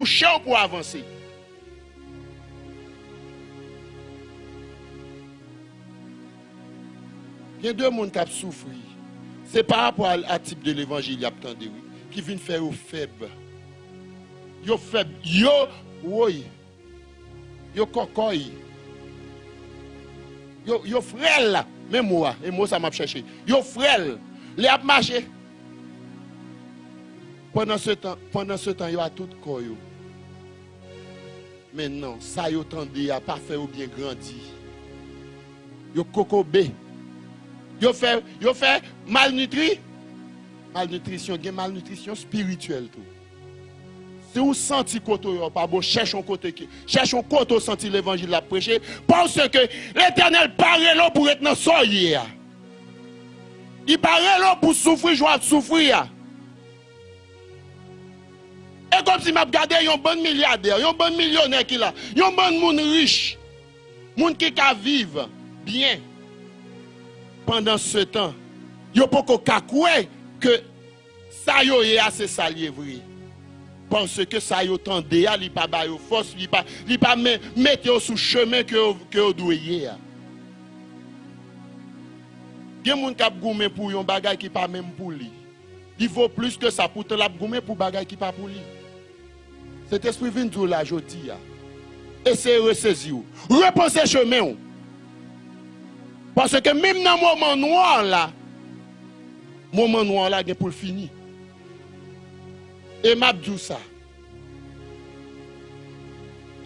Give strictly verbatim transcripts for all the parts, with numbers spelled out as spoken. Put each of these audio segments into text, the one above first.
Kouche w pou w avanse. Gen de moun k ap soufri. Se pa rapò a, a tip de levanjil y ap tande, wi, ki vin fè yo fèb. Yo fèb. Yo, woy. Yo kòkòy. Yo, yo frèl. Men mo a, e mo sa m ap chèche. Yo frèl. Lè y ap mache. Pandan se tan, pandan se tan, yo a tout kò yo. Men non, sa yo tande a pa fè yo byen grandi. Yo kokobe. Yo fè, yo fè malnitri. Malnitrisyon, gen malnitrisyon espirityèl tou. Si w santi kote w ye pa bon, chèche yon kote ki, chèche yon kote w santi levanjil la ap preche, paske Letènèl pa rele w pou ret nan sa w ye a. Li pa rele w pou soufri jan w ap soufri a. E kòmsi m ap gade yon bann milyadè, yon bann milyonè ki la, yon bann moun rich, moun ki ka viv byen. Pandan se tan, yo poko ka kwè ke sa yo ye a, se sa l ye vre. Paske sa yo tande a, li pa ba yo fòs, li pa, li pa men, mete yo sou chemen ke yo, ke yo dwe ye a. Gen moun k ap goumen pou yon bagay ki pa menm pou li. Li vo plis ke sa, poutan l ap goumen pou bagay ki pa pou li. Sentespri vin di w la jodi a. Eseye resezi w. Repanse chemen w. Paske menm nan moman nwa la, moman nwa la gen pou l fini. E m ap di w sa.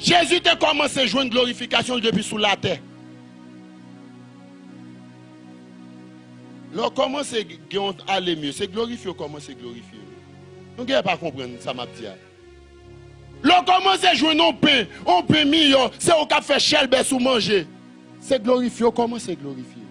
Jezi te kòmanse jwenn glorifikasyon l depi sou latè. Lè w kòmanse gen yon ale mye, se glorifye w kòmanse glorifye w. Nou gen pa konprann sa m ap di a. Lè w kòmanse jwenn yon pen, yon pen miyò, se ou k ap fè chèlbè sou manje. Se glorifye w kòmanse glorifye w.